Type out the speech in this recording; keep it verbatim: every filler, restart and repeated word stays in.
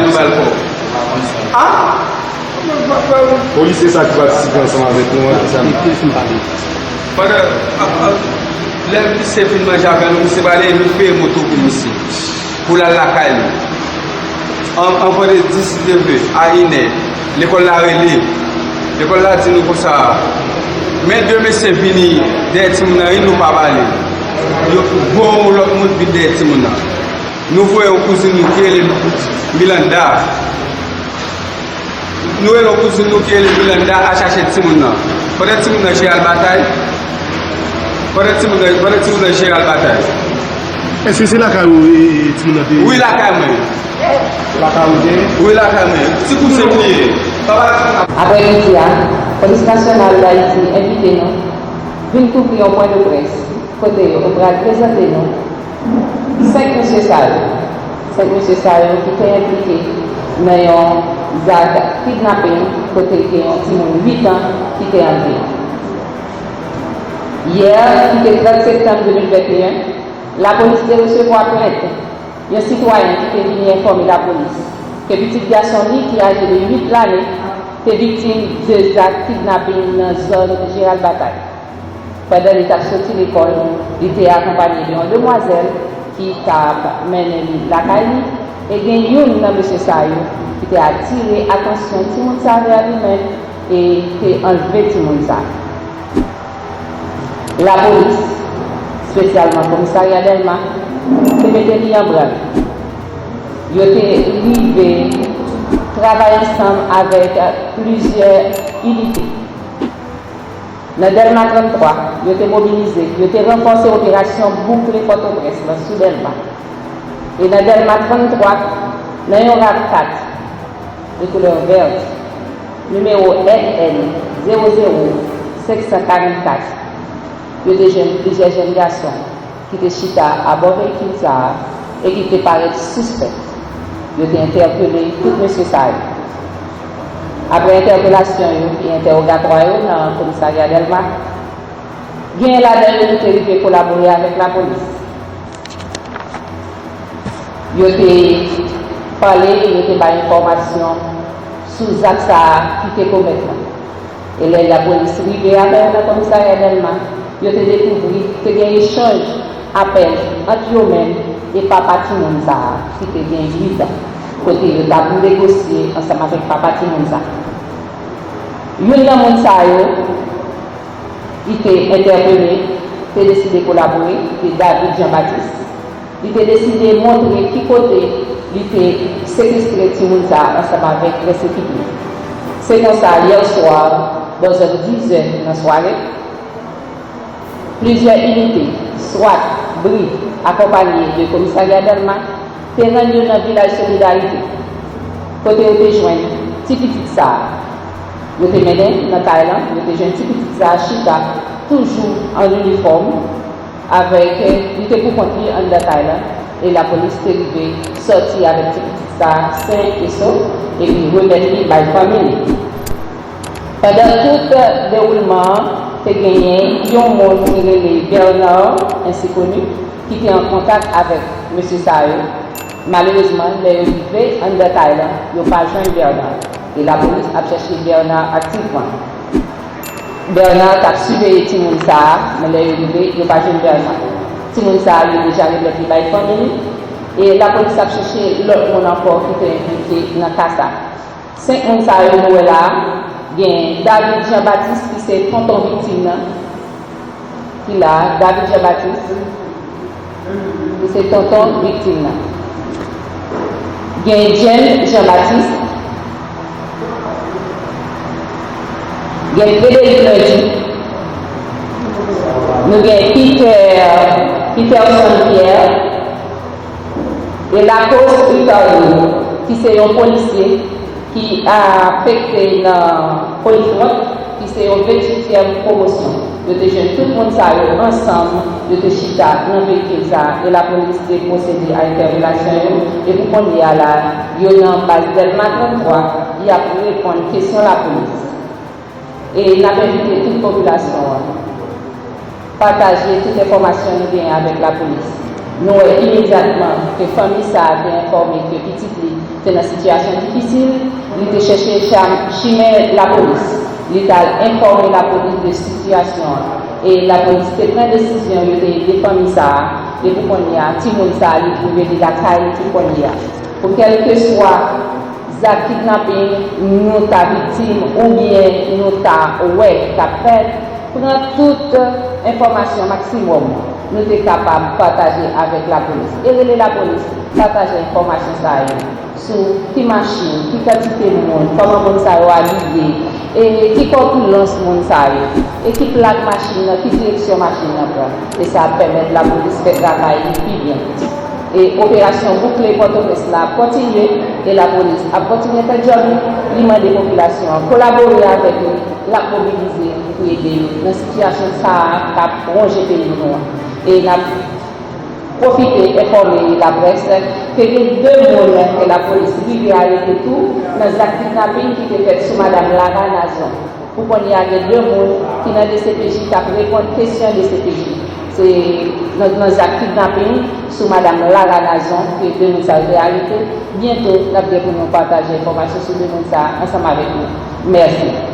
Nou ba l kòb. Ah! Polisye sa ki patisipe ansanm avèk nou an. Pandan, a, a, lè misye fin manje avè nou, misye prale, nou peye moto pou misye, pou l al lakay li. An, an pran de dis neve a inè, lekòl la rele. Lekòl la di nou konsa, men de mesye vini dèyè timoun nan, wi, nou pa pale. Yo, gwo lòt moun vin dèyè timoun nan. Nou voye yon kouzin nou ki rele Milanda. Nou rele yon kouzin nou ki rele Milanda al chache timoun nan. Pandan timoun nan jere al batay, pandan timoun nan, pandan timoun nan jere al batay. Èske se lakay ou, e, e, timoun nan te ye? Wi, lakay mwen. Lakay ou te ye? Wi, lakay mwen. Ti kouzin m li ye. Papa timoun nan. Apre midi a, Polis Nasyonal Dayiti envite nou vin kouvri yon pwen de près kote yo pral prezante nou senk mesye sa yo. Senk mesye sa yo ki te enplike nan yon zak kidnaping kote gen yon timoun uit an ki te antre. Yè, ki te trant septanm de mil venteyen, lapolis te resevwa plent yon sitwayen ki te vini enfòme lapolis ke pitit gason li ki aje de uit lane te viktim de zak kidnaping nan zòn Jeral Batay. Pandan li t ap soti lekòl, li te akonpanye de yon demwazèl ki t ap mennen li lakay li, e gen youn nan mesye sa yo ki te atire atansyon timoun sa a vè li menm e te anlve timoun sa a. Lapolis, espesyalman Komisarya Dèlma, te mete li an branl. Yo te rive travay ansanm avèk plizyè inite. Nan Dèlma tranntwa, yo te mobilize, yo te ranfòse operasyon boukle Pòtoprens lan sou Dèlma. E nan Dèlma tranntwa, nan yon rav kat de koulè vèt, nimewo N N zewo zewo senk san karannkat, yo te jwenn plizyè jèn gason ki te chita abò veyikil sa a e ki te parèt sispèk. Yo te entèpele tout mesye sa yo. Apre entèpelasyon yo e entèwogatwa yo nan Komisarya Dèlma, genyen ladan yo ki te rive kolabore avèk lapolis. Yo te pale, yo te bay enfòmasyon sou zak sa a ki te komèt la. E lè lapolis rive avè yo nan Komisarya Dèlma, yo te dekouvri te gen echanj apèl ant yo menm e papa timoun sa a ki te gen uit an, kote yo t ap negosye ansanm avèk papa timoun sa a. Youn nan moun sa yo ki te entèpele te deside kolabore, se David Jean Baptiste. Li te deside montre ki kote li te sekestre timoun sa a ansanm avèk rès ekip li. Se konsa, yè swa, bò zòn dizè nan sware, plizyè inite, swat, bri, akonpanye de Komisarya Dèlma, te rann yo nan vilaj Solidarite, kote yo te jwenn ti pitit sa a. Yo te mennen nan kay lan, yo te jwenn ti pitit sa a chita, toujou an inifòm, avèk, li te poukont li anndan kay lan, e lapolis te rive sòti avèk ti pitit sa a sen e sof, epi remèt li bay fanmi li. Pandan tout dewoulman an, te genyen yon moun ki rele Bernard, ensi koni, ki te an kontak avèk mesye sa yo. Malerezman, lè yo rive anndan kay lan, yo pa jwenn Bernard, e lapolis ap chèche Bernard aktivman. Bernard t ap siveye timoun sa a, men lè yo rive, yo pa jwenn Bernard. Timoun sa a, yo deja remèt li bay fanmi li, e lapolis ap chèche lòt moun ankò ki te enplike nan ka sa a. Senk moun sa yo nou wè la a, gen David Jean Baptiste ki se tonton viktim nan, ki la a, David Jean Baptiste, ki se tonton viktim nan. Gen James Jean Baptiste, gen Frédéric Lundi, nou gen Peter, Peterson Pierre, e Lacoste Ricardo, ki se yon polisye ki afekte nan Polifront, ki se yon venntuityèm pwomosyon. Yo te jwenn tout moun sa yo ansanm, yo te chita nan veyikil sa a, e lapolis te pwosede a entèpelasyon yo, e pou kounye a la, yo nan baz Dèlma tranntwa, y ap reponn kesyon lapolis. E n ap envite tout popilasyon an pataje tout enfòmasyon nou genyen avèk lapolis. Nou wè imedyatman ke fanmi sa a te enfòme ke pitit li te nan sitiyasyon difisil, li te chèche chimen lapolis. Li t al enfòme lapolis de sitiyasyon an. E lapolis te pran desizyon, yo te ede fanmi sa a. E pou kounye a, timoun sa a, li twouve li lakay li pou kounye a. Pou kèlkeswa zak kidnaping nou ta viktim oubyen nou ta wè k ap fèt, pran tout enfòmasyon maksimòm nou te kapab pataje avèk lapolis. E rele lapolis, pataje enfòmasyon sa yo sou ki machin, ki kantite moun, kòman moun sa yo abiye, e ki kòpilans moun sa yo, e ki plak machin nan, ki direksyon machin nan pran. E sa ap pèmèt lapolis fè travay li pi byen. E operasyon boukle Pòtoprens la ap kontinye, e lapolis ap kontinye fè djòb li. Li mande popilasyon an kolabore avèk li, l ap mobilize pou ede yo nan sitiyasyon sa a k ap wonje peyi nou an. E n ap pwofite enfòme laprès ke gen de moun ke lapolis rive arete tou nan zak kidnaping ki te fèt sou madanm Lara Nazon. Pou kounye a, gen de moun ki nan D C P J k ap reponn kesyon D C P J. Se nan, nan zak kidnaping sou madanm Lara Nazon ke de moun sa yo te arete. Byento, n ap gen pou nou pataje enfòmasyon sou de moun sa a ansanm avèk nou. Mèsi.